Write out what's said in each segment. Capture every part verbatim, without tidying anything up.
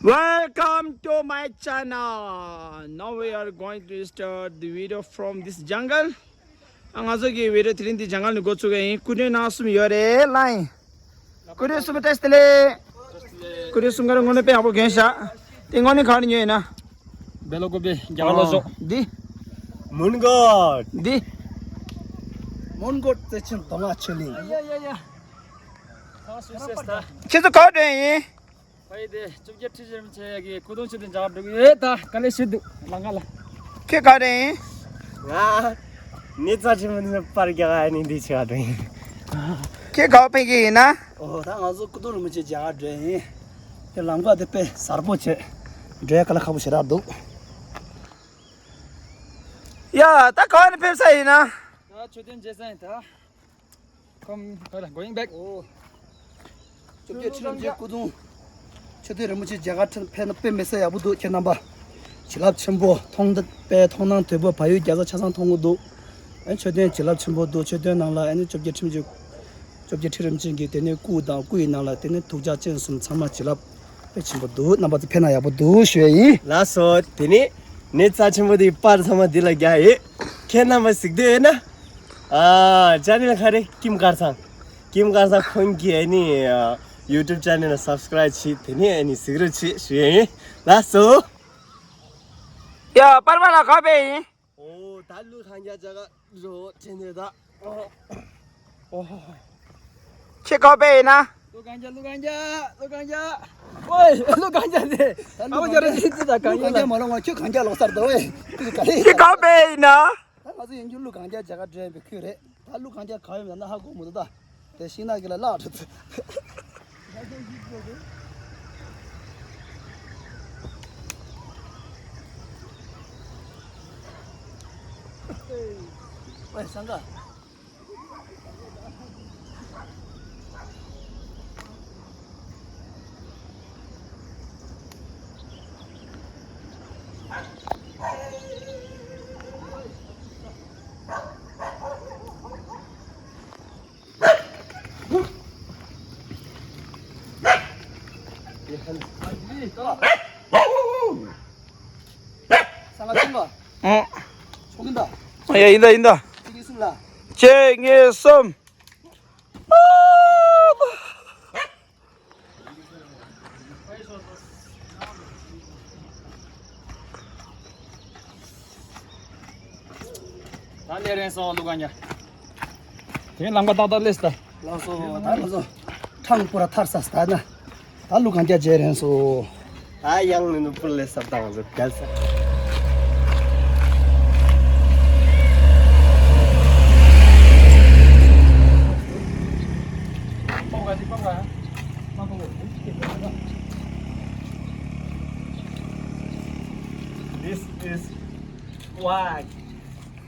Welcome to my channel. Now we are going to start the video from this jungle. ང་ཚོ་གི་བི་ཌི་ཡོ་དེ་རིང་འདི་ཇང་གལ་ནས་འགོ་ཚུགས་ཀྱི་ཡིན། སྐུ་མགྲོན་ནང་གསུམ་ཡོད་རེད་ལ་ཡིན། སྐུ་མགྲོན་གསུམ་བཀྲ་ཤིས་བདེ་ལེགས། སྐུ་མགྲོན་གསུམ་ཀ་རེ་དངོས་གནས་དཔེ་ཡག་པོ་གྱོན་ཤག་དེ་དངོས་གནས་ག་རེ་ཉོས་ཡིན་ན། སྦེལ་ཀོབ་པའི་རྒྱ་གར་ལ་ཤོག་འདི། མོན་གྷོ། འདི། མོན་གྷོ་བརྩེ་ཆེན་གདོང་ལྔ་ཆོས་གླིང་། ཡ་ཡ་ཡ། ཁྱེད་ཚོ་ག་པར་འགྲོ་ཡིན། ཕ་ཡི་དེ་བཅོ་བརྒྱད་ཁྲི་ཆེན་རིན་པོ་ཆེ་གི་སྐུ་གདུང་མཆོད་རྟེན་མཇལ་འགྲོ་གི་ཡོད། ད་དཀའ་ལས་ཞིག་འདུག་ལམ་ཁ་ལ། ཁྱེད་ག་རེ་ཡིན། ང་ནི་རྩ་ཆེན་མོ་ནི་པར་རྒྱག་ཨ་ནི་འདི་ཆེ་བ་འགྲོ་ཡིན། ཁྱེད་ག་པར་ཕེབས་ཀྱི་ཡིན་ན། ཨོ་ད་ང་ཚོ་སྐུ་གདུང་རིན་པོ་ཆེ་མཇལ་འགྲོ་ཡིན། དེ་ལམ་ཁ་དེ་དཔེ་གཟར་པོ་བྱས། འགྲོ་ཡ་དཀའ་ལས་ཁག་པོ་ཞེ་དྲག་འདུག་ཡ་ད་ག་པར་ཕེབས་ས་ཡིན་ན། ད་མཆོད་རྟེན་མཇལ་ས་ཡིན་ད། Come, hold on, going back. ཨོ། བཅོ་བརྒྱད་ཁྲི་རིན་པོ་ཆེའི་སྐུ་གདུང་། མཆོད་རྟེན་རིན་པོ་ཆེ་མཇལ་ཁ་ཕེབས་ན་དཔེ་མི་སྲིད་ཡག་པོ་འདུག་ཁྱེད་རྣམ་པ། བྱིན་རླབས་ཆེན་པོ་མཐོང་། དཔེ་མཐོང་སྣང་དོད་པོ་བལ་ཡུལ་རྒྱལ་ས་ཆ་ཚང་མཐོང་གི་འདུག་ཨ་ནི་མཆོད་རྟེན་བྱིན་རླབས་ཆེན་པོ་འདུག་མཆོད་རྟེན་ནང་ལ་ཨ་ནི་བཅོ་བརྒྱད་ཁྲི་རིན་པོ་ཆེ། བཅོ་བརྒྱད་ཁྲི་རིན་པོ་ཆེ་གི་དེ་ནས་སྐུ་དང་སྐུ་ཡི་ནང་ལ་དེ་ནས་ཐུགས་ཅག་སྤྱན་གསུམ་ཚང་མ་བྱིན་རླབས། དཔེ་ཆེན་པོ་འདུག་རྣམ་པ་ཚོ་ཕེབས་ན་ཡག་པོ་འདུག་ཞུ་ཡ་ཡིན། ལགས་སོ། དེ་ནི་ནི་རྩ་ཆེན་པོ་དེའི་པར་ཚང་མ་འདི་ལ་རྒྱག་ཡོད། ཁྱེད་རྣམ་པ་གཟིགས་འདོད་ཡོད་ན། ཨ་ཅ་ནལ་ག་རེ་ཀིམ་ཀར་ཚང་། ཀིམ་ཀར་ཚང་ཁོང་གི་ཨ་ནི་ཡུ་ཊུབ་ཅ་ནལ་ལ་སབ་སི་ཀ་རའིབ་བྱེད། དེ་ནི་ཨ་ནི་གཟིགས་རོགས་བྱེད་ཞུ་ཡ་ཡིན། ལགས་སོ། ཡ་པར་མ་ལ་ག་པེ་ཡིན། ཨོ་ད་ལུ་གང་རྒྱ་ཇ་ག་རོ་ཁྲེ་ནེ་ད། ཨོ། ཁྱེད་ག་པེ་ཡིན་ན། ལུ་གང་རྒྱ་ལུ་གང་རྒྱ་ལུ་གང་རྒྱ། ཨོའི་ལུ་གང་རྒྱ་ནི། ཨ་མ་རྒྱ་ར་ཅི་ཅི་ད་གང་ཡིན་ལ། གང་རྒྱ་མ་ལོ་ང་ཁྱོད་གང་རྒྱ་ལོག་སར་ད་ཨོའི། ཁྱེད་ག་པེ་ཡིན་ན། ད་ང་ཚོ་ཡིན་རྒྱུ་ལུ་གང་རྒྱ་ཇ་ག་འགྲོ་ཡིན་པའི་ཁུལ་རེད། ད་ལུ་གང་རྒྱ་ག་ཡོད་ན་ཧ་གོ་མི་འདུག་ད། དེ་ཤིང་ནགས་ཀྱི་ལ་བརླག་འགྲོ་ཚུལ། ཨོའི་སང་ག་ཨང་། ཡ་ཡིན་ད་ཡིན་ད། གཅིག་གཉིས་གསུམ། ད་ལས་རན་སོང་ལུ་གང་ཉ། དེ་ལམ་ཁ་ཏག་ཏག་ལས་ད། ལགས་སོ། ད་ལགས་སོ། ཁྲང་པུ་ར་ཐར་ས་ད་ན། ད་ལུ་གང་རྒྱ་མཇལ་རན་སོ། ད་ཡང་ནི་ནུ་པུར་ལས་སར་དང་ཟེར་གལ་ས། This is swag.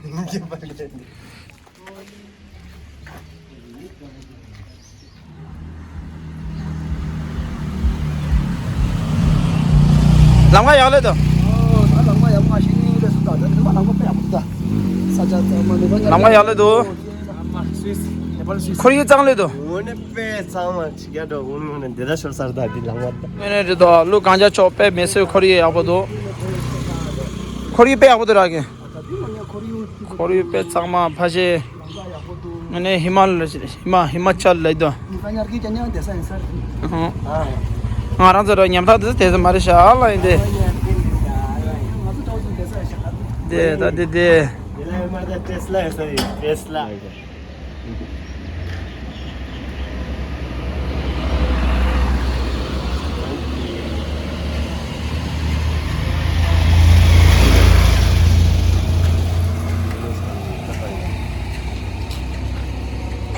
ལམ་ཁ་ཡག་ལེ་དོ། ལམ་ཁ་ཡག་ལེ་དོ། ཁོར་ཡུག་གཙང་ལེ་དོ། དངོས་གནས་དཔེ་གཙང་མ་ཅིག་ཡ་འགྲོ་འུ་ནུ་ནས་འདི་ལྟ་ཤོར་སར་ད་འདི་ལམ་ཁ་ད། དངོས་གནས་རེད་དོ། ལུ་གང་རྒྱ་ཕྱོགས་དཔེ་མི་སྲིད་ཁོར་ཡུག་ཡག་པོ་དོ། ཁོར་ཡུག་དཔེ་ཡག་པོ་དོ་ར་གི། ཁོར་ཡུག་དཔེ་གཙང་མ་ཕ་ཤེ། ང་ནས་ཧི་མ་ལ་ཧི་མ་ཧི་མ་ཅལ་ལ་དོ། ང་རང་ཚོ་ར་ཉམ་ཐག་དེ་དེ་ཚོ་མ་རེད་ཤག་ཨ་ལ་ཡིན་དེ། དེ་ད་དེ་དེ།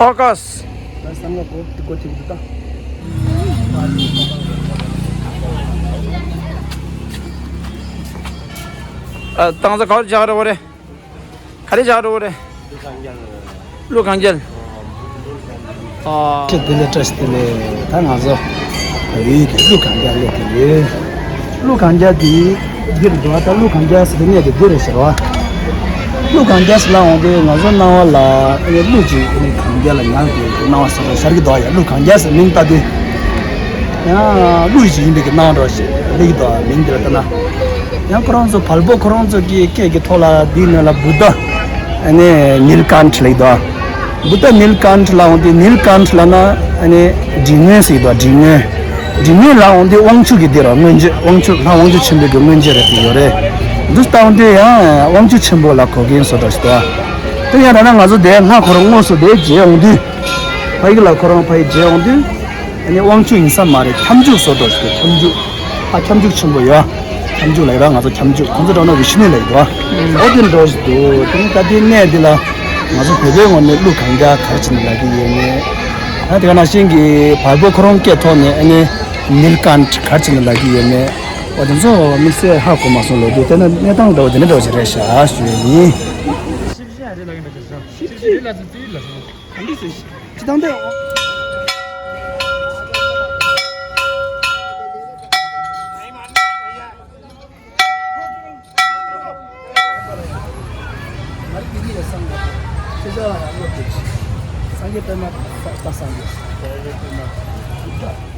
Focus. ཨ། ཏང་ས་ག་རེ་བཞག་རེད་བ་རེད། ག་རེ་བཞག་རེད་བ་རེད། ཀླུ་གན་རྒྱལ། ཨ། ཁྱེད་དེ་ལས་བཀྲ་ཤིས་བདེ་ལེགས། ད་ང་ཚོ་བལ་ཡུལ་གྱི་ཀླུ་གན་རྒྱལ་སླེབས་ཀྱི་ཡོད། ཀླུ་གན་རྒྱལ་འདི་འདིར་འགྲོ་བ། ད་ཀླུ་གན་རྒྱལ་ཟེར་གནས་དེ་འདི་རེད་ཟེར་བ། ཀླུ་གན་རྒྱལ་ཟེར་ལ་འོང་དུས་ང་ཚོ་སྣང་བ་ལ་ཨ་ནི་ཀླུ་ཅིག་ཨ་ནི་གན་རྒྱལ་ལ་ཉལ་དེ་སྣང་བ་ཟེར་བ་ཤར་གྱི་འདུག་ཡ། ཀླུ་གན་རྒྱལ་ཟེར་མིང་བཏགས་དུས། ཡང་ཀླུ་ཞིག་ཡིན་པའི་གི་སྣང་བ་ཞིག་སླེབས་འདུག་མིང་འདི་ལ་ལྟ་ན། ཡང་ཁོ་རང་ཚོ་བལ་པོ་ཁོ་རང་ཚོ་གི་སྐད་ཀྱི་ཐོག་ལ་འདིའི་ནང་ལ་བུདྡྷ། ཨ་ནི་ནིལ་ཀཱནྟ་ལབ་འདུག་བུདྡྷ་ནིལ་ཀཱནྟ་ལབ་འོང་དུས་ནིལ་ཀཱནྟ་ལབ་ན་ཨ་ནི་དྲི་ངན་ཟེར་འདུག་དྲི་ངན། དྲི་ངན་ལབ་འོང་དུས་དབང་ཕྱུག་གི་འདི་ར་མངོན་བརྗོད། དབང་ཕྱུག་ལྷ་དབང་ཕྱུག་ཆེན་པོའི་གི་མངོན་བརྗོད་རེད་དེ་ཡོད་རེད། འདི་ལྟ་འོང་དུས་ཡང་དབང་ཕྱུག་ཆེན་པོ་ལ་གོ་མཁན་བཟོ་འདྲ་ཞིག་འདུག་དེ་ཡང་ད་ནང་ང་ཚོ་དེ་ལྷ་ཁོ་རང་དངོས་སུ་དེ་མཇལ་འོང་དུས། ཕ་ཡིག་ལ་ཁོ་རང་ཕ་ཡིག་མཇལ་འོང་དུས། ཨ་ནི་དབང་ཕྱུག་ཡིན་ས་མ་རེད། ཁྱབ་འཇུག་བཟོ་འདྲ་ཞིག་འདུག་ཁྱབ་འཇུག་ཨ་ཁྱབ་འཇུག་ཆེན་པོ་ཡོད། ཁྱབ་འཇུག་ལབ་ཡ་ང་ཚོ་ཁྱབ་འཇུག་ཁོང་ཚོ་འདྲ་ན་བི་ཤུ་ནུ་ལབ་ཡོད། ཨོ་དེ་འདྲ་ཞིག་འདུག་དེ་ནི་ད་ལྟའི་གནས་འདི་ལ་ང་ཚོ་བོད་པའི་ངོས་ནས་ཀླུ་གང་རྒྱ་ག་རེ་བྱས་ནས་ལབ་ཀྱི་ཡོད་མེད། ད་དེ་ག་ནང་བཞིན་གྱི་བལ་པོ་ཁོ་རང་སྐད་ཐོག་ནས་ཨ་ནི་ནིལ་ཀཱནྟ་ག་རེ་བྱས་ནས་ལབ་ཀྱི་ཡོད་མེད། ཨོ་དེ་ཚོ་དམིགས་བསལ་ཧ་གོ་མ་སོང་ལབ་དུས་དེ་ན་གནས་སྟངས་འདྲ་བོ་དེ་འདྲ་འདྲ་བོ་ཞིག་རེད་ཤག་ཞུ་ཡ་ཡིན། ག་འདྲ་ཟེར། སྤྱི་བཏང་དེ། སངས་རྒྱས་པདྨ་བཀའ་སངས་རྒྱས།